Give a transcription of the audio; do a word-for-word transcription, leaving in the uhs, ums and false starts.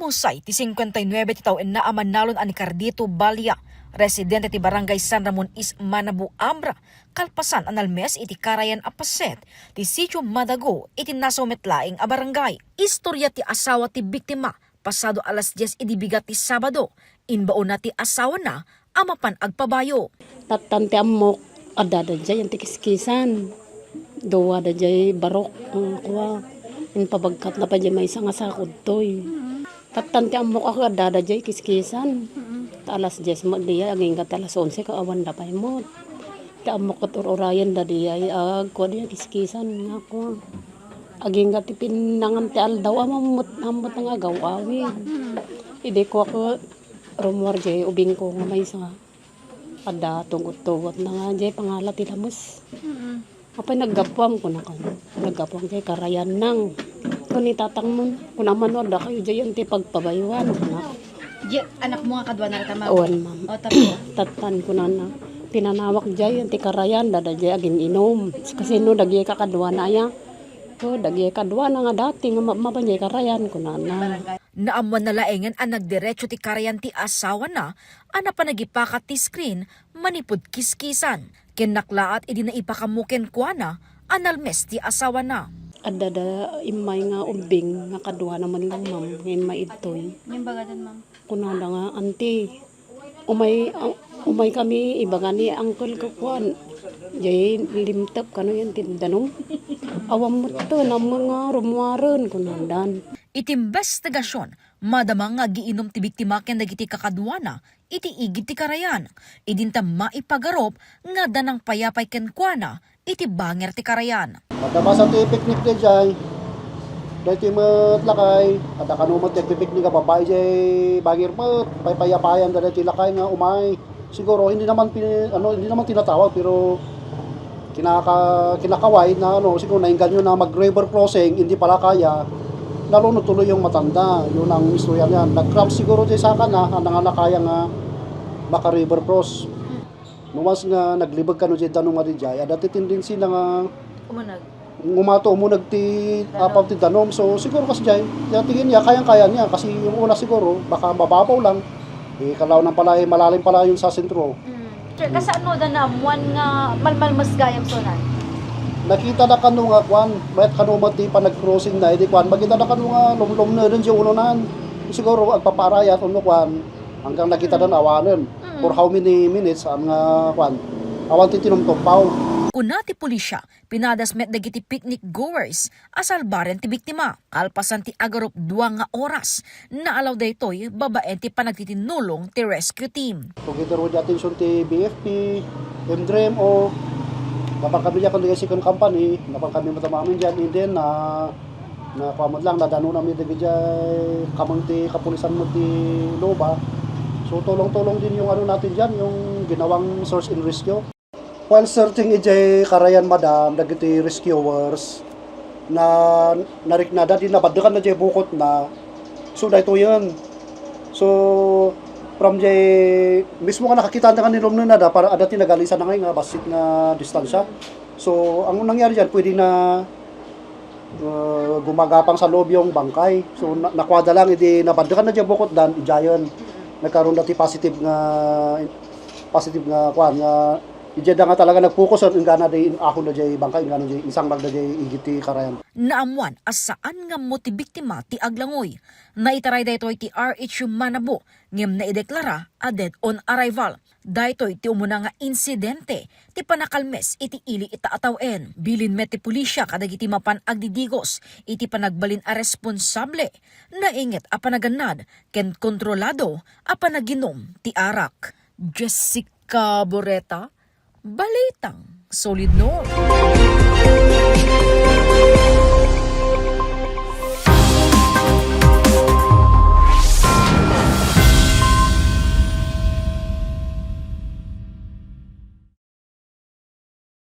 Usay ti singkuenta y nuebe ti tawenna a manalon a ni Cardito Balia, residente ti Barangay San Ramon East, Manabu, Abra, kalpasan a nalmes iti karayan a paset ti Sitio Madago iti nasaw met laeng a barangay. Istorya ti asawa ti biktima, pasado alas dies idi bigat ti Sabado, imbaonna ti asawana a mapan agpabayo. Tattan ti ammok, adda daydiay ti kiskisan. Dua daydiay barok, ah, kua. Impabagkatna pay diay maysa nga sako ditoy. Tattan ti ammok a adda daydiay kiskisan. Ta alas dies met diay, agingga ta alas onse, ket awan da pay met. Ti ammok ket ur-urayen da diay, agkua diay kiskisan nga kua. Agingga ti pinnangan ti aldaw, ammot, ammot nga agaw-awid. Idi kua ket rumuar diay ubingko nga maysa. Adda tugot-tugotna nga diay pangala ti lames. Mm. Apay naggapuam, kuna kan. Naggapuam diay karayan nang. Kuni tatangmon, kuna mano, adda kayo diay ti pagpabayuan, kuna. Diay anakmo nga kaduana rita, ma'am? Awan, ma'am. O, tapno? Tattan, kunana. Pinanawak diay ti karayan, dada diay agin-inom. Kasino dagiti kakaduana aya? O, dagiti kaduana nga dati nga ma-, mapan diay karayan, kunana. Naammoanna laengen a nagdiretso ti karayan ti asawana a napanagipakat ti screen manipud kiskisan. Ken naklaat idi naipakammo kenkuana a nalmes ti asawana. Adda da immay nga ubbing nga kaduana man lang, ma'am, nga immay idtoy. Ngem bagadan, ma'am. Kunada nga, "Auntie, umay, ang, umay kami, ibaga ni uncle ko kuan. Jay limtep kano yan, ti danum. Awan met to, namang nga rumuaren," kunadan. Iti imbestigasion, madama nga agiinom ti biktima ken dagiti kakaduana iti igid ti karayan. Idinta maipagarup nga adda nangpayapay kenkuana iti bangir ti karayan. Madama sa ti picnic dayjay. Daytoy met lakay, adda kano met ti agpipiknik a babai jay bangir met, paypayapayan da daytoy lakay nga umay. Siguro, hindi naman pin-, ano, hindi naman tinatawag, pero kinaka-, kinakaway na, ano, siguro nainggan nyo na mag-river crossing, hindi pala kaya, nalunod tuloy yung matanda. Yun ang istorya niya. Nag-cramp siguro jay saka na, ang nanganakaya nga maka-river cross. No once nga naglibeg kano jay danum nga dijay, adda ti tendency na nga umuneg. Umato, umuneg ti apaw ti danum. So, siguro kas jay, ya tingin niya, kayang-kaya niya. Kasi yung una siguro, baka mababaw lang. Eh, kalaw nang pala, eh, malalim pala yung sa sentro. Mm. Sir, kasano da naammuan nga malmalmes gayam sunan? Nakita da kano nga kwan, mayat kano mati pa nag-crossing na, edi kwan, makita da kano nga lumlum na rin yung ununan. Siguro, agpaparayat, uno kwan, hanggang nakita da na awanen. Mm. For how many minutes, saan nga, kwan, awan ti tinumtumpaw. Kuna ti pulisya, pinadas met dagiti picnic goers a salbaren ti biktima. Kalpasan ti agarup dua nga oras, naalaw daytoy babaen ti panagtitinnulong ti rescue team. Together with the attention ti B F P, M D R M O, napan kami diay kan second company, napan kami matamamin diyan, and then, ah, na kuwan met lang, nadano nami dagiti kameng ti kapulisan met ti Loba. So, tulong-tulong din yung ano natin diyan, yung ginawang search and rescue. While searching ijay karayan, madam, dagiti rescuers, na nariknada, di nabaddekan na jay bukot na. So, daytoyen. So, from jay mismo nga nakakita na nga ni Romney na da, para adda ti nagalisan na ngay nga bassit nga distansya. So, ang nangyari diyan, pwede na uh, gumagapang sa loob yung bangkay. So, na-, nakuha da lang, idi nabaddekan na diay bukot dan, ijayen. Nagkaroon dati positive nga, positive nga, kuan, nga, ijay da nga talaga nag-focus on, inggana di ahon da jay bangkay, inggana jay, insang lang da jay igid ti karayan. Naammuan a saan nga ammo ti biktima ti aglangoy. Naitaray daytoy ti R H U Manabo, ngem naideklara a dead on arrival. Daytoy ti umuna nga insidente ti panakalmes iti ili ita a tawen. Bilin met ti pulisya kadagiti mapan agdidigos iti panagbalin a responsable, nainget a panagannad ken kontrolado a panaginom ti arak. Jessica Boreta, Balitang Solid North.